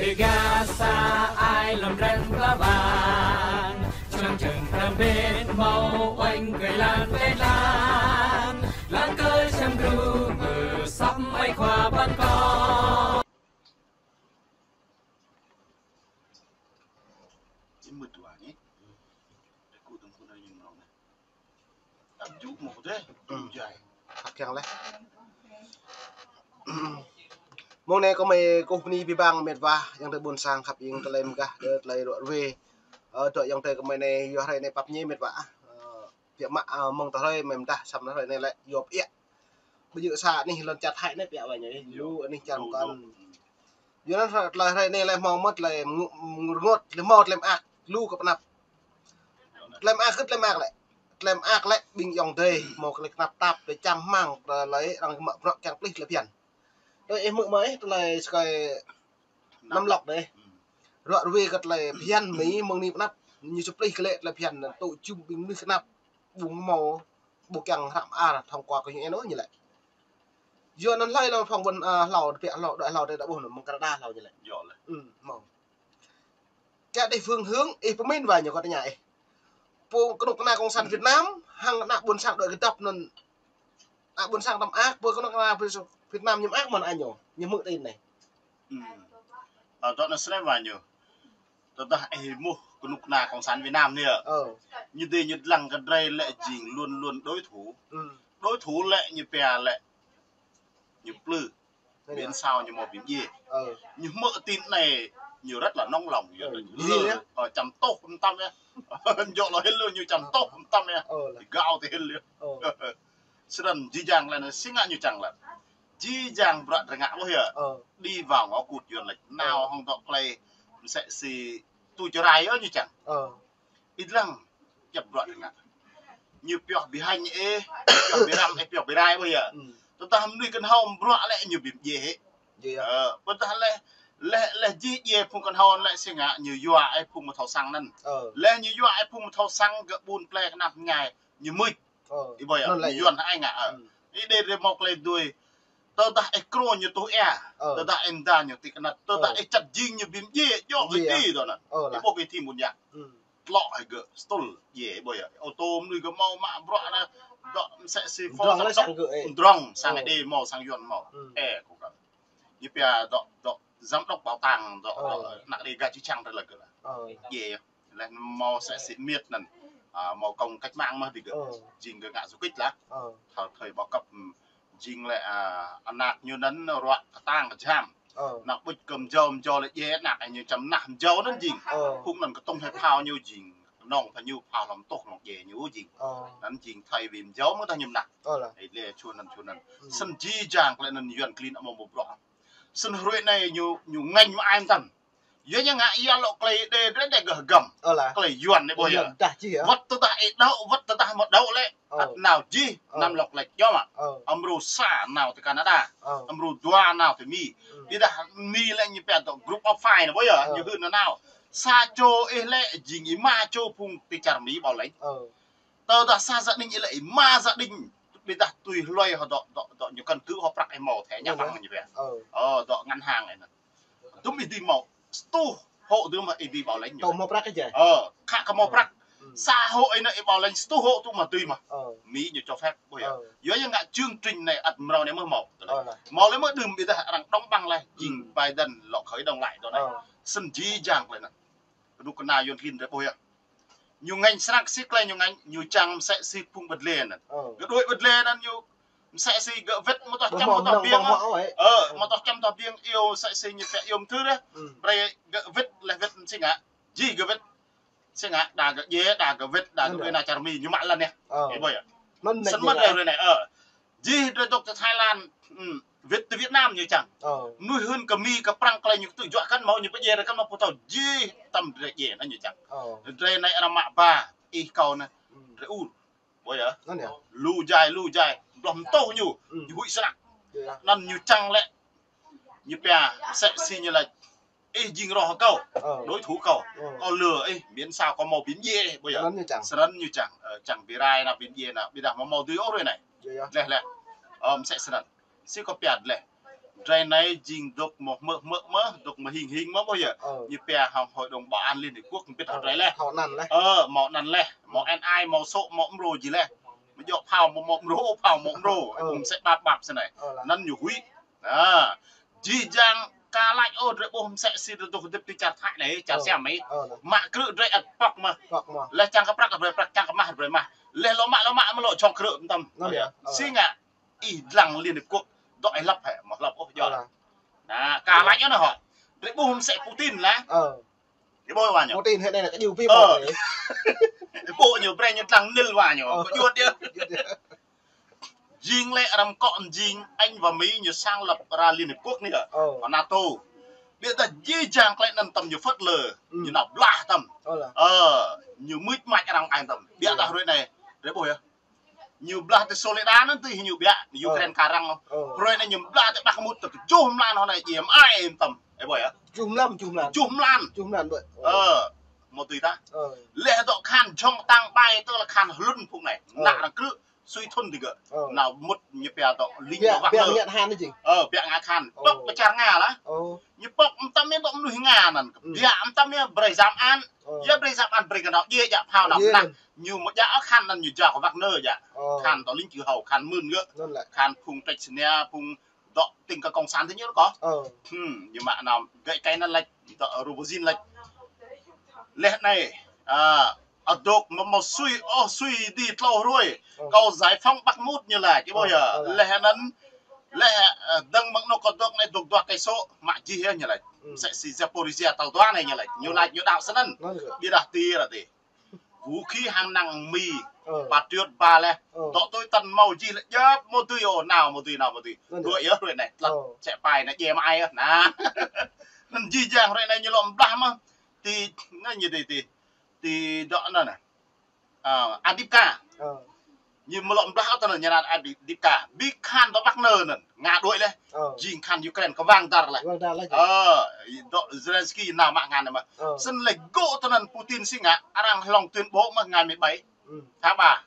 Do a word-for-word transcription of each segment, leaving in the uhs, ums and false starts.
Êga sa ai lăm răng pla bang, člăng čăng pram bên mâo oanh kơ lan lĕ lan, lăng kơ čăm gru mơ săm ai khua ban kâo. Ih mưt wa ni. Ih ku tơm ku na ñu mrâo na. Ăt jŭ mâo dê, jŭ jai. Khăp kiăng leh. Mông anei kâo mei kkuh bni bi bang mĭt wa, ayŏng adei ƀuôn sang khăp ing tơlơi mgah, tơlơi ruă ruê. Ơ, dŏ ayŏng adei kâo mei anei, yua hruê anei pap ñe mĭt wa. Ơ, biă mă, ơ, mơ̆ng tơ hruê mei mdah, săm hruê anei lĕ yua pơiă. Ƀu djơ̆ sa anih lăn čar Thái anei pia wa ñu, lu anih čar mkăn. Yua anăn tơlơi hruê anei lĕ mâo mơh tơlơi mngu-, mngu-, rngot, lĕ mâo tơlơi mơak, lu kơ pnăp. Tơlơi mơak kơ tơlơi mơak lĕ. Tơlơi mơak lĕ ƀing ayŏng adei, mâo tơlơi knap tap, tơlơi čang hmăng, tơlơi arăng mă bruă kiăng plih tơlơi bhiăn. Tơlơi ih hmư̆ mơh ih, tơlơi sơkai năm lŏk dih. Ruă ruê kơ tơlơi bhiăn Mi mơ̆ng anei pnăp, ñu sơplih kơ lĕ tơlơi bhiăn anăn tŭ jum ƀing mnuih knap, ƀu mâo, ƀu kiăng hră mơar thông qua kơ ñu ênô ñu lĕ. Yua anăn hlei lŏ phŏng ƀuôn, ơ, hlâo, tơbiă hlâo, đuĕ hlâo, tơdah ƀuh anăn mơ̆ng Canada hlâo ñu lĕ. Yơh lĕ. Ư, mâo. Kơ đih phương hướng, ih pơmĭn wa ñu kơ tơña ih. Pô knŭk kna cộng sản Việt Nam, hăng ană ƀuôn sang đuĕ kdăp anăn. Ană ƀuôn sang tăm ak, pô knŭk kna Việt Nam ñu mơak mơ̆n añô, ñu hmư̆ tin anei. Ư. Ơ, dŏ anăn snei wa ñu. Tơdah ih êmuh knŭk kna cộng sản Việt Nam anei. Ơ. Ñu dê ñu dlăng kơ drei lĕ jing luôn luôn đối thủ. Ư. Đối thủ lĕ ñu pia lĕ ñu plư. Miễn sao ñu mâo bi mdjiê. Ơ. Ñu hmư̆ tin anei ñu rất là nóng lòng, ñu lơ, ơ, čăm tuh mtam yơh. Jŏ lŏ hil ñu čăm tuh mtam yơh. Ơ, lă. Gao ti hil yơh. Ơ. Snăn jih jang lĕ anei si ngă ñu čiăng lĕ. Jih jang bruă drei ngă ƀuh yơh. Ơ. Đi vào ngõ cụt yuăn lĕ. Nao hŏng dŏ klei msĕ si tu črai yơh ñu čiăng. Ơ. Ih dlăng, djăp bruă drei ngă. Ñu pioh bi hêñ ih, pioh bi răm ih, pioh bi rai ƀuh yơh. Ư. Tơdah mnuih knhâo bruă lĕ ñu bi mdjiê hĕ. Ơ, tơdah leh, leh, leh jih djiê phung knhâo lĕ si ngă ñu yua ih phung mthâo săng anăn. Ơ. Leh ñu yua ih phung mthâo săng gơ̆ ƀun ple knap mñai, ñu mưč. Ơ. Ih ƀuh yơh, anăn lĕ ñu yuăn ai ngă, ơ. Ư. Ih dê drei mâo klei dui. Tơdah ih krô ñu tuh êa. Ơ. Tơdah ih mda ñu ti knăt. Tơdah ih čăt jing ñu bi mdjiê, djŏ ih ti dŏ anăn. Ơ, lă. Ih ƀuh ih ti mŭn yă. Tlŏ hĕ gơ̆, stŭl, djiê, ƀuh yơh. Ô tô mnuih gơ̆ mâo mă bruă anăn, dŏ msĕ si Ford, drŏng leh sang gơ̆, ơ. Drŏng, sang Êđê mâo, sang Yuăn mâo. Ơ, kơ kăn. Ñu pia dŏ, dŏ, giám đốc bảo tàng, dŏ, dŏ, anak Êđê ga čih čang tơ lă gơ̆ lă. Djiê yơh. Leh mâo msĕ si miêt anăn. Ơ, mâo công cách mạng mơh digơ̆. Ơ. Jing gơ̆ ngă du kích lă. Ơ. Thơ thời bao cấp, ưm, jing lĕ, ơ, anak ñu anăn ruă ktang kjham. Ơ. Anak ƀuč kơ mjâo, mjâo lĕ djiê anak ñu čăm nah mjâo anăn jing. Ơ. Phung anăn ktŭng hĕ phao ñu jing. Knŏng phao ñu phao hlăm tuh knŏng djiê ñu jing. Ơ. Anăn jing thâo bi mjâo mơ̆ng tah ñu mnah. Ơ, lă. Ih lĕ čhua anăn, čhua anăn. Ư. Snăn jih jang klei anăn yuăn klin amâo mâo bruă. Snăn hruê anei ñu, ñu ngêñ mă ai mtam. Yua ñu ngă ya lŏ klei Êđê drei dê gơh hgăm. Ơ, lă. Klei yuăn anei ƀuh yơh. Wăt tơdah ih đăo, wăt tơdah amâo đăo lĕ. Ơ. Ăt nao jih, ơ, năm lŏk lĕ djŏ mă. Ơ. Amrô sa nao ti Canada. Ơ. Amrô dua nao ti Mi. Ơ. Ƀiădah Mi lĕ ñu pia dŏ group of five anăn ƀuh yơh. Ơ. Ñu hưn nao. Sa čô ih lĕ jing êma čô phung ti čar Mi ƀuh lĕ. Ơ. Tơdah sa gia đình ih lĕ êma gia đình. Ƀiădah tui hluê hŏ dŏ, dŏ, dŏ ñu căn cứ hŏ prăk ih mâo thẻ nhà băng ñu pia. Ơ. Ơ, dŏ ngân hàng anăn. Dŭm ih dưi mâo, sa êtuh hộ dưi mâo ih dưi ƀuh lĕ ñu. Tơ mâo prăk ơ jai. Ơ, khă kơ mâo prăk. Ơ. Sa hộ ih anăn ih ƀuh lĕ sa êtuh hộ tŭ mâo dưi mâo. Ơ. Mi ñu cho phép ƀuh yơh. Ơ. Yua ñu ngă chương trình anei ăt mrâo anei mơh mâo. Ơ, lă. Mâo lĕ mơh đưm ƀiădah arăng đóng băng leh. Jing Biden lŏ khởi động lại dŏ anei. Ơ. Snăn jih jang klei anăn. Knŭk kna yuăn klin drei ƀuh yơh. Ñu ngêñ snăk si klei ñu ngêñ, ñu čiăng msĕ si phung ƀăt lê anăn. Ơ. Gơ̆ đuĕ ƀăt lê anăn ñu msĕ si gơ̆ wĭt mâo toh čăm mâo toh biêng. Ơ, mâo toh čăm toh biêng iêu msĕ si ñu pia iêu mthưr yơh. Ơ. Brei gơ̆ wĭt leh wĭt si ngă. Jih gơ̆ wĭt. Si ngă, đa gơ̆ djiê, đa gơ̆ wĭt, đa gơ̆ wĭt na čar Mi, ñu mă lăn yơh. Ơ. Ih ƀuh yơh. Snăn mơh leh hruê anei, ơ. Jih drei dôk ti Thái Lan, ưm, wĭt ti Việt Nam ñu čiăng. Ơ. Mnuih hưn kơ Mi kơ Prăng klei ñu ktư̆ juă kăn mâo ñu pơdjiê drei kăn mâo pô thâo jih tăm drei djiê anăn ñu čiăng. Ơ. Drei anei arăng mă ba, ih kâo anei. Ưm. Drei ur. Ƀuh yơh. Anăn yơh. Lu jai, lu jai. Bloh mtuh ñu. Ưm. Ñu huĭ snăk. Yơh. Anăn ñu čiăng lĕ. Ñu pia, msĕ si ñu lač. Ih jing roh kâo, ơ, đối thủ kâo, ơ, kâo lừa ih, miễn sao kâo mâo bi mdjiê ih, ƀuh yơh. Snăn ñu čiăng. Snăn ñu čiăng, ơ, čiăng bi rai nao bi mdjiê nao, ƀiădah amâo mâo dưi ôh hruê anei. Yơh, yơh. Dleh leh. Ơ, msĕ snăn. Si kâo pia dleh. Drei anei jing dôk mâo hmư̆ hmư̆ mơh, dôk mâo hing hing mơh, ƀuh yơh. Ơ. Ñu pia hŏng Hội đồng Bảo an Liên Hiệp Quốc mbĭt hŏng drei leh. Hŏng anăn leh. Ơ, mâo anăn leh, mâo ơ. Ênai, mâo sô̆, mâo mrô jih leh. Mâo djŏ phao mâo, mâo mrô, phao mâo mrô. Ơ. Ƀuh msĕ ƀap ƀap snei. Ơ, leh. Anăn ñu huĭ. Ơ. Jih jang ka lač ôh drei ƀuh msĕ si drei dôk hdĭp ti čar Thái anei, čar Siam anei. Ơ, leh. Mă krư̆ drei ăt pŏk mơh. Pŏk mơh. Leh čiăng kơ prăk drei prăk, čiăng kơ mah drei mah. Leh lŏ mă, lŏ mă, mlŏ jhŏng krư̆ mtam. Anăn yơh. Ơ. Si ngă ih dlăng Liên Hiệp Quốc, dôk ih hlăp hĕ, mâo hlăp ôh, djŏ. Ơ, leh. Nah, ka lač anăn hŏ. Drei ƀuh msĕ Putin lah. Ơ. Ih ƀuh wa ñu. Putin hĕ anei lĕ kơ ñu bi ƀuh ñu brei ñu dlăng nil wa ñu. Ơ. Kơ juăt yơh. Jing lĕ arăng kŏ jing Anh và Mỹ ñu sáng lập ra Liên Hiệp Quốc anei yơh. Ơ. Kơ NATO. Ƀiădah jih jang klei anăn tăm ñu phớt lờ. Ừ. Ñu nao blah tăm. Ơ, leh. Ơ, ñu mưč mač arăng ai tăm. Ƀiădah hruê anei, drei ƀuh yơh. Ñu blah ti Soledar anăn ti ñu ƀiă, Ukraine ka răng. Ơ. Hruê anei ñu blah ti Bakhmut ti kjuh mlan hŏng anei jim ai tăm. Ih ƀuh yơh. Kjuh mlan, kjuh mlan. Kjuh mlan. Kjuh mlan ƀuh. Ơ, mâo tui ta. Ơ. Leh dôk khan jhŏng ktang ƀai tơ leh khan hlŭn phung anei. Ơ. Nă arăng krư̆ sui thŭn digơ̆. Ơ. Nao mŭt ñu pia dôk ling ƀiă, dôk wăk ƀiă nơ. Ngă khan jing. Ơ, ƀiă ngă khan. Ơ. Pŏk pơ čar Nga lah. Ơ. Ñu pŏk mtam ñu dôk mnuih Nga anăn. Ừ. Ƀiă mtam ñu brei giam an. Ơ. Ya brei giam an brei kơ nao djiê djă phao nao djiê nah. Anăn. Ñu mâo djă khan anăn ñu jao kơ Wagner djă. Ơ. Khan dôk ling čư hâo, khan mưn gơ̆. Anăn lĕ. Khan phung trách snia, phung dôk tĭng kơ cộng sản ti ñu kơ. Ơ. Hmm, ñu mă nao gơ̆ kei anăn lač, dôk Rogozin lač. Leh anei, a, adôk mâo, mâo sui, ôh, sui di tlâo hruê. Ơ. Kâo giải phóng Bakhmut ñu lač, ih ƀuh yơh. Ơ, ơ. Leh anăn, leh, a, dơ̆ng mơ̆ng anôk kâo dôk anei dôk dua cây số, mă jih yơh ñu lač. Ừ. Msĕ si Zaporizhia tal dua anei ñu lač. Ñu lač ñu đăo snăn. Anăn kơ. Ƀiădah ti ra ti. Vũ khí hạng nặng Mi, Ơ. Patriot ba leh. Ơ. Dôk tui tăn mâo jih leh, djăp mâo dưi ôh, nao mâo dưi, nao mâo dưi. Anăn kơ. Đuĕ yơh hruê anei, tlăt. Ơ. Sĕ pai anei djiê mă ai yơh. Nah. Anăn jih jang hruê anei ñu lŏ blah mơh. Ti, anăn ñu ti, ti, ti dôk anăn nă. Ơ, Avdiivka. Ơ. Ñu mlŏ blah ôh tơ anăn ñu năn Avdiivka. Bi khan dôk Wagner anăn. Nga đuĕ leh. Ơ. Jing khan Ukraine kơ wang dar leh. Wang dar leh. Ơ, dôk Zelensky nao mă ngăn mơh. Ơ. Snăn leh gŏ tơ anăn Putin si ngă, arăng hlŏng tuyên bố mơh ngày mười bảy. Ừ. Tháng ba.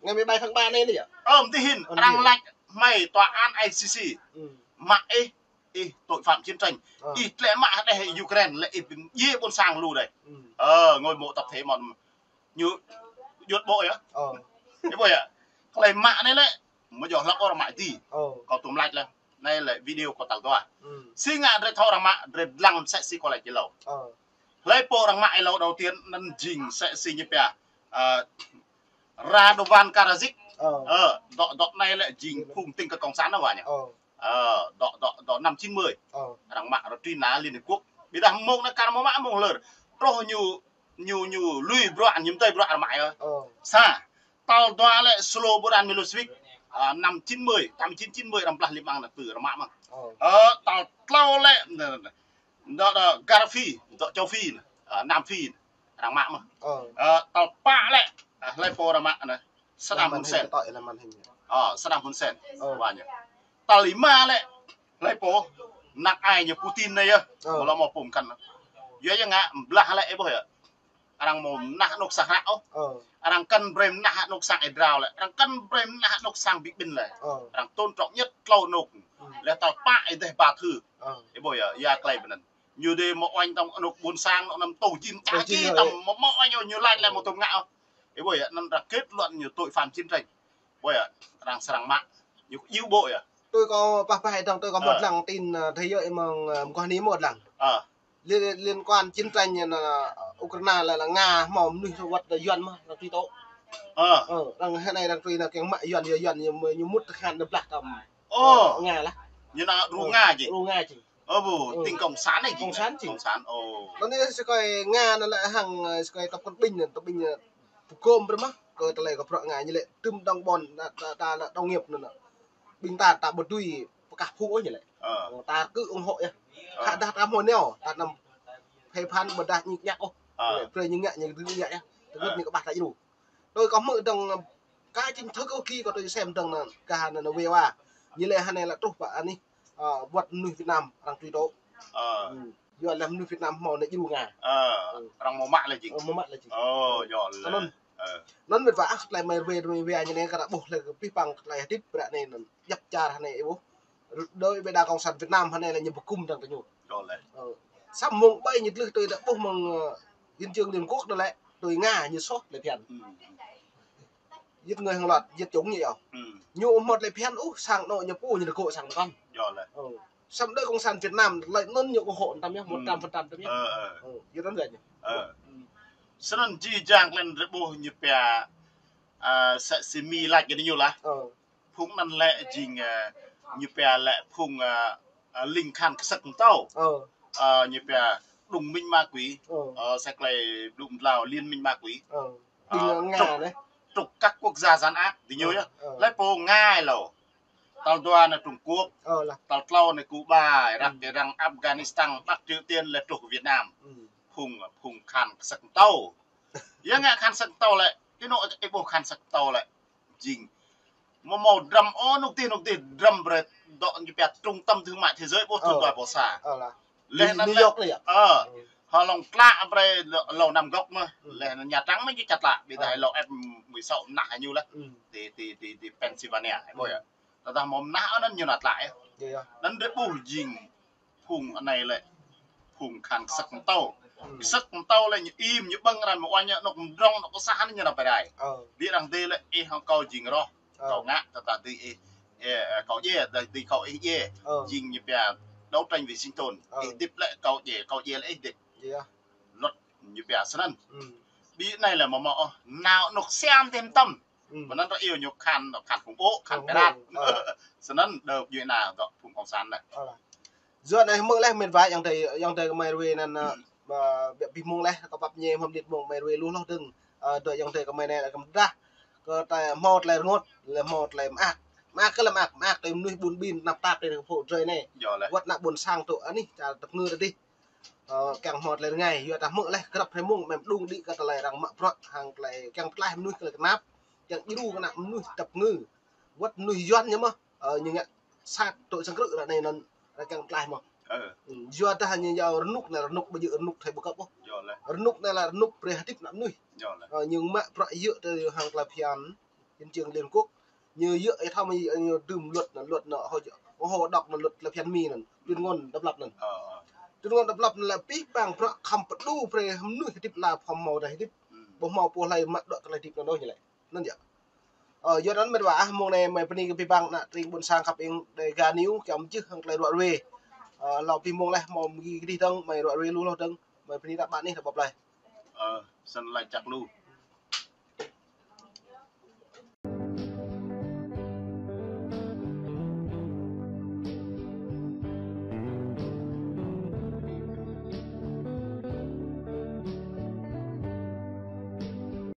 Ngày mười bảy tháng ba anei anei yơh. Ơ, mdih hĭn, ơ, arăng lač hmei tòa án I C C. Ừ. Mă ih, ih tội phạm chiến tranh. Ơ. Ih tlĕ mă hđeh Ukraine leh ih bi mdjiê ƀuôn sang lu dih. Ừ. Ơ, ngôi mộ tập thể mơh. Ñu juăt ƀô̆ yơh. Ơ. Ih ƀuh yơh. Klei mă anei lĕ, mâo djŏ hlăp ôh arăng mă ti. Ơ. Kâo tuôm lač leh. Anei lĕ video kâo tal dua. Ừ. Si ngă drei thâo arăng mă, drei dlăng msĕ si kâo lač êlâo. Ơ. Hlei pô arăng mă êlâo đầu tiên anăn jing msĕ si ñu pia, ơ, Radovan Karadzic. Ơ. Ơ, dôk, dôk anei lĕ jing phung tĭng kơ cộng sản anăn wa ñu. Ơ. Ơ, dôk, dôk, dôk năm chín mươi. Ơ. Arăng mă arăng truy nã Liên Hiệp Quốc. Ƀiădah mông anăn kar mâo mă mông hlơr. Truh ñu, ñu, ñu lui bruă, ñu mdei bruă arăng mă yơh. Ơ. Sa. Tal dua lĕ Slobodan Milosevic. A, năm chín mươi, tám chín chín mươi arăng blah lĭm ang anăn tơ arăng mă mơh. Ơ. Ơ, tal tlâo lĕ, dôk, dôk Gaddafi, dôk châu Phi, a, Nam Phi, arăng mă mơh. Ơ. Ơ, tal pă lĕ, a, hlei pô arăng mă anăn, Saddam Hussein. Ơ, Saddam Hussein. Ơ. Wa ñu. Tal êma lĕ, hlei pô, anak ai ñu Putin anei yơh. Ơ. Mâo lŏ mâo pô mkăn. Yua ya ngă, blah lĕ ih ƀuh yơh. Arăng mâo mnah anôk sang hră ôh. Ơ. Arăng kăn brei mnah anôk sang ih drao leh. Arăng kăn brei mnah anôk sang bi kƀĭn leh. Ơ. Arăng tôn trọng nhất tlâo anôk. Ừ. Leh tal pă ih deh ba thư. Ơ. Ih ƀuh yơh, ya klei bnăn. Ñu dê mâo uêñ tŏng anôk ƀuôn sang, anôk năm tô jin, tô čar jin čih yơh, tăm, ơ. Mâo, mâo uêñ ôh, ñu lač leh mâo tŭm ngă ôh. Ih ƀuh yơh, anăn arăng kết luận ñu tội phạm chiến tranh. Ƀuh yơh, arăng srăng mă. Ñu kơ djru ƀô̆ yơh. Tui kâo pah pah ih dơ̆ng, tui kâo mâo dlăng tin, ơ, thế giới mơ̆ng, ơ, mơguah anei mâo dlăng. Ơ. Liên, liên quan chiến tranh, ơ, Ukraine leh, leh Nga mâo mnuih wăt Yuăn mơh, arăng truy tố. Ơ. Ơ, arăng hơnai arăng truy nao kiăng mă Yuăn, Yuăn, Yuăn, ñu, ñu mŭt tơ khan đơ blah tăm. Ơ. Ơ, Nga lah. Ñu nao đru Nga jing. Đru Nga jing. Ơ, ƀuh, ơ. Tĭng cộng sản anei jing. Cộng sản jing. Cộng sản, ơ. Anăn yơh si kơi Nga anăn lĕ hăng, ơ, si kơi tập quân binh anăn, tập binh, ơ, pơgôm brei mơh, kơ tơlơi kơ bruă Nga ñu lĕ, tŭm dŏng ƀôn, ta, ta, ta, đồng nghiệp anăn. Ƀing ta, ta ƀu dưi pơkah phung ôh ñu lĕ. Ơ. Ta kơ ủng hộ yơh. Ơ. Khădah ta mâo nao, ta năm phê phán ƀiădah ñik ñak ôh. Ơ. Ñu lĕ, brei ñu ngă, ñu dưi ngă yơh. Tơgŭt ơ. Ñu kơ ƀah ta djru. Tui kâo hmư̆ dơ̆ng, ka chính thức ôh ki kâo tui sem dơ̆ng anăn, ka anăn V O A. Ñu lĕ hơnai lĕ truh pă anih, ơ, wăt mnuih Việt Nam arăng truy tố. Ơ. Ừ. Yua leh mnuih Việt Nam mâo anăn djru Nga. Ơ. Ừ. Arăng mâo mă leh jing. Ơ, mâo mă leh jing. Ơ, yua leh. Anăn. Ơ. Anăn mĭt wa ah, klei mơ̆ng V O A ñu anei kơ ta ƀuh leh kơ pih păng klei hdĭp bruă anei anăn. Djăp čar hơnai ih ƀuh. Đối với đảng cộng sản Việt Nam hŏng anei lĕ ñu bi kŭm dăng tơ ñu. Ơ. Săm mông ƀai ñu tlưh tui ta ƀuh mơ̆ng, ơ, hiến chương Liên Quốc đó lĕ, tui Nga ñu soh lĕ phiăn. Giết người hàng loạt, diệt chủng ñu yơh. Ñu mâo lĕ phiăn ôh, sang anôk ñu pô ñu gô̆ sang mkăn. Ơ. Săm đảng cộng sản Việt Nam lĕ anăn ñu ủng hộ tăm yơh, một trăm phần trăm tăm yơh. Ơ, ơ. Ơ, yua anăn gơ̆ ñu. Ơ. Snăn jih jang klei anăn drei ƀuh ñu pia, ơ, sa si mi lač kơ ñu lah. Ơ. Phung anăn lĕ jing, ơ, ñu pia lĕ phung, ơ, ơ, lĭng kahan ksăk mtâo. Ơ. Ơ, ñu pia đồng minh ma quỷ. Ơ. Ơ, sa klei blŭ mdlao liên minh ma quỷ. Ơ. Ơ, Nga trục, anei. Trục các quốc gia gian ác, diñu yơh. Ơ. Lĕ pô Nga lŏ. Tal dua anei Trung Quốc. Ơ, lah. Tal tlâo anei Cuba, Iraq, Iran, Afghanistan, Bắc Triều Tiên, lĕ truh Việt Nam. Phung, phung kahan ksăk mtâo. Ya ngă kahan ksăk mtâo lĕ, ti anôk ih ƀuh kahan ksăk mtâo lĕ. Jing. Mâo mâo drăm ôh, anôk dih, anôk dih, drăm brei dŏ ñu pia trung tâm thương mại thế giới ƀuh thŭn dua êbâo sa. Ơ, lah. Leh anăn New York anei yơh. Ơ. Hŏng lŏ tlă brei lŏ, lŏ năm gŏk mơh. Leh anăn Nha Trang mơh ñu čăt tlă. Ƀiădah lŏ F mười sáu mnah ñu leh. Ti, ti, ti, ti Pennsylvania, ƀuh yơh. Tơdah mâo mnah anăn ñu nao tlă yơh. Anăn drei ƀuh jing phung anei lĕ phung kahan ksăk mtâo. Ksăk mtâo lĕ ñu im, ñu ƀơ̆ng arăng mơ̆ng anôk mdrŏng, anôk ksah anăn ñu nao pơrai. Bi arăng dê lĕ ih hŏng kâo jing roh. Kâo ngă, tơdah dê ih, ơ, kâo djiê, tơdah dê kâo ih djiê. Jing ñu pia đấu tranh vì sinh tồn. Ih hdĭp lĕ kâo djiê, kâo djiê lĕ ih hdĭp. Luật ñu pia snăn. Bi anei lĕ mâo mâo ôh, nao anôk siam tĭng tăm. Mnăn ră iêu ñu kahan, kahan khủng bố, kahan pirate. Snăn dôk djuê ana dôk phung cộng sản anei. Yua anei hmư̆ leh mĭt wa ayŏng adei, ayŏng adei kơ mơi ruê anăn, ơ, ƀiă bi mông leh, kâo pap ñe mhăm dit mông mơi ruê lu hloh dơ̆ng, ơ, dôk ayŏng adei kơ mơi anei lĕ kăm dah. Kơ ta mâo tlei rngôt, lĕ mâo tlei mơak. Mơak kơ lĕ mơak, mơak tlei mnuih ƀun ƀin, tnap tap tlei kơ phŭ drei anei. Wăt ană ƀuôn sang tŭ anih, čar tăp ngư ta dih. Ơ, kiăng mâo tlei rngai, yua ta hmư̆ leh, grăp hrei mông, mĕm đung đĭ kơ tlei arăng mă bruă, hăng tlei kiăng ptlaih mnuih kơ tlei knap, kiăng djru kơ ană mnuih tăp ngư. Wăt mnuih Yuăn ñu mơh, ơ, ñu ngă sat tŭ sang krư̆ ară anei anăn, arăng kiăng ptlaih mơh. Yua dah ñu yua rnuk anei, rnuk ƀu djơ̆ rnuk thei ƀu kăp ôh. Rnuk anei lĕ rnuk brei hdĭp ană mnuih. Ơ, ñu mă bruă yơh tơ hăng tlei phiăn, hiến chương Liên Quốc. Ñu yơh ih thâo mơ̆ ñu dưm luật anăn, luật anăn hô, hô đŏk anăn luật tlei phiăn Mi anăn. Tuyên ngôn độc lập anăn. Tuyên ngôn độc lập anăn lĕ pih pang bruă khăm pơđu brei mnuih hdĭp lăn ala mâo dah hdĭp. Ƀu mâo pô hlei mă đuĕ tlei hdĭp anăn ôh ñu lĕ. Anăn yơh. Ơ, yua anăn mĭt wa ah, mông anei mơi bơni kơ bi băng ană tring ƀuôn sang khăp ing Dega News, kiăng mjưh hŏng tlei ruă ruê. Ơ, lŏ bi mông leh mâo mgi kdih dơ̆ng, mơi ruă ruê lu hloh dơ̆ng, mơi bơni dah ƀă anih dah ƀuh leh. Ơ, snăn lač jăk lu.